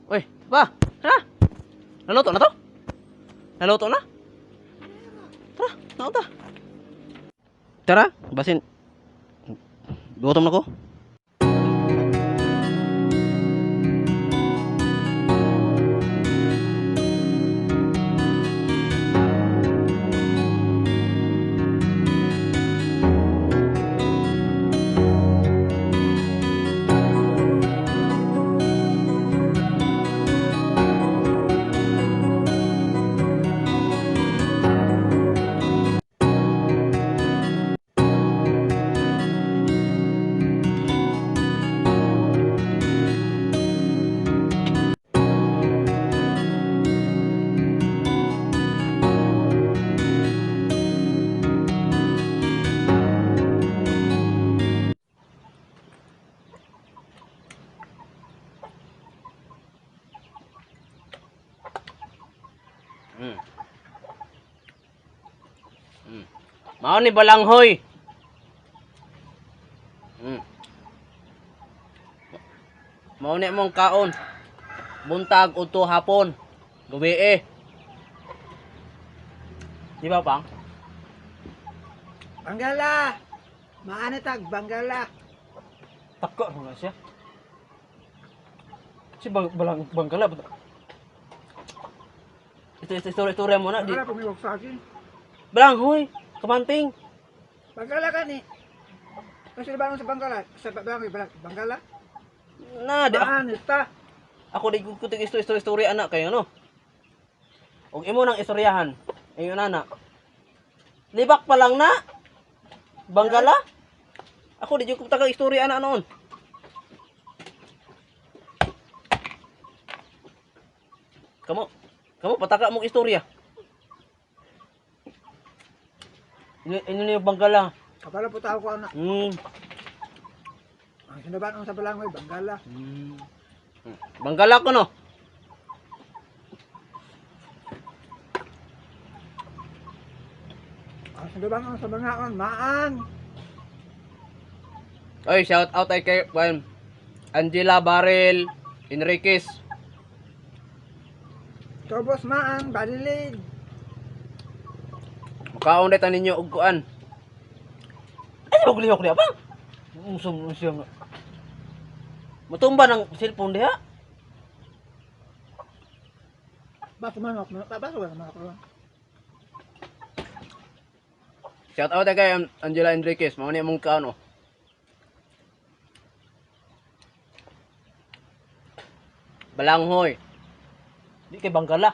Uy, pa. Ha? Naluto na to? Naluto na? Tara, nauta. Tara, basin. Gutom na ko. Mao ni balanghoy. Mao ni mong kaon. Buntag udto hapon. Gabi eh. Di ba pang? Banggala! Maano tag, Banggala. Taka mo na siya. Si bang balang bangkala ba? Ito ito istorya mo na di. Banggala, pumiwag sa akin. Balanghoy, kamanting. Banggala ka ni. Kasi ba sa Banggala? Sa Banggala, Banggala? Na di ako, Maano ta? ako di ko tig istorya istorya anak kayo no. Og imo nang istoryahan. Ayon ana. Libak pa lang na. Banggala. Ako di jud ko taga istorya ana noon. Kamo, kamo pataka mong istorya. Ino ino ni yung Banggala. Kabalo po tao ko anak. Ang sinaban sa Balangoy, Banggala. Banggala ko no. Ang sinaban sa Bangaon, Maan. Oy, shout out ay kay Juan Angela Baril Enriquez. Tobos Maan, Badilid. Makaon dayta ninyo og kuan. Ay, wag lihok diha pa. Unsa mo siya nga. Matumba ng cellphone diha. Baso manok, baso ba sa manok ron? Shout out ay kay Angela Enriquez. Mao ni among kaon oh. Balanghoy. Di kay Banggala.